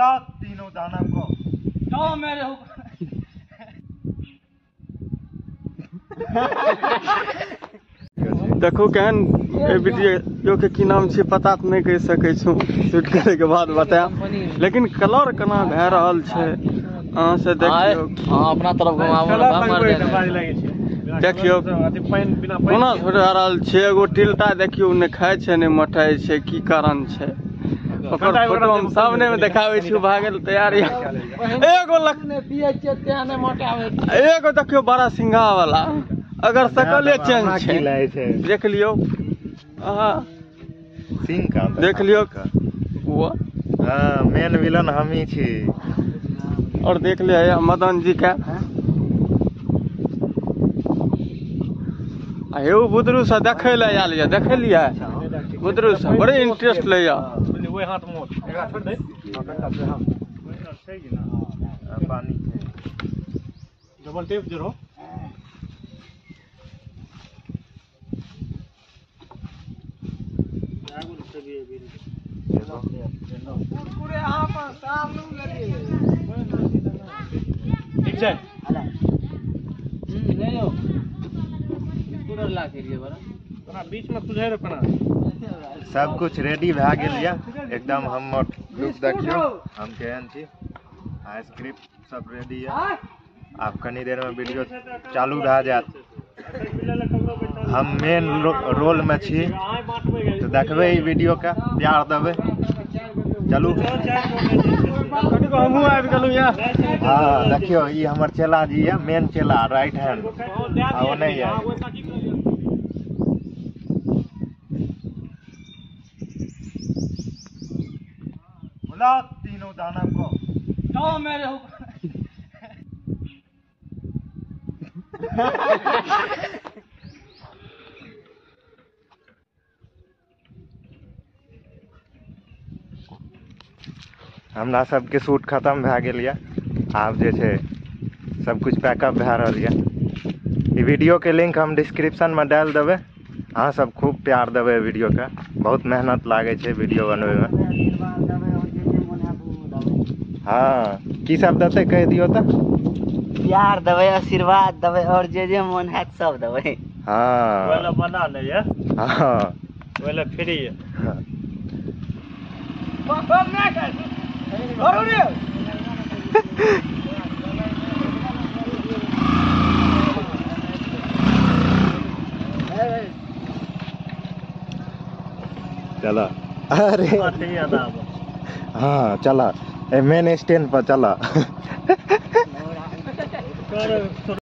बुला तीनों दानव को। जाओ मेरे देखो केहन वीडियो के की नाम छै पता तऽ नहि कहि सकै छी, शूट करे के बाद बतायब, लेकिन कलर केना भए रहल छै अहाँ से देखियौ। अपना तरफ घुमाबो देखियौ कोना छोड़ा रहल छै। एगो टिलटा देखियौ नहि खाइ छै नहि मोटाइ छै, की कारण छै ओकर फोटो हम सामने में देखाबै छी। भागल तैयारी एगो एगो देखियौ बड़ा सिंघा वाला, अगर सकले चेंज छै देख लियौ। देख लियौ मेन विलन हम ही छी। और देख लिय मदन जी के हे बुदरू से देखे ले आयल ये, देखे लिये बुदरू से बड़े इंटरेस्ट ले। पानी डबल टेप जरो ठीक छै। सब कुछ रेडी भए गेल ये एकदम। हमर लुक देखियौ हम केहन छी, आ स्क्रिप्ट सब रेडी ये। आब कनी देर में वीडियो चालू भए जायत। हम मेन रोल में छी, तो देखबै ई वीडियो के, प्यार देबै। चलू हमहूँ आबि गेलहुँ। हाँ देखियौ ई हमर चेला जी ये, मेन चेला, राइट हैंड, आ ओ नहीं है। बुला तीनों दानव को। जाओ मेरे हमरा सबके शूट खत्म भए गेल ये। आब जे छै सब कुछ पैकअप भए रहल ये। ई वीडियो के लिंक हम डिस्क्रिप्शन में डालि देबै, अहाँ सब खूब प्यार देबै वीडियो के। बहुत मेहनत लागै छै वीडियो बनबै में। हाँ की सब देतै कहि दियौ तऽ। प्यार देबै, आशीर्वाद देबै, और जे जे मन हैत सब देबै। हाँ ओला बना ले ये। हाँ ओला फ्री है। चला अरे हाँ चला मेन स्टैंड पर चला।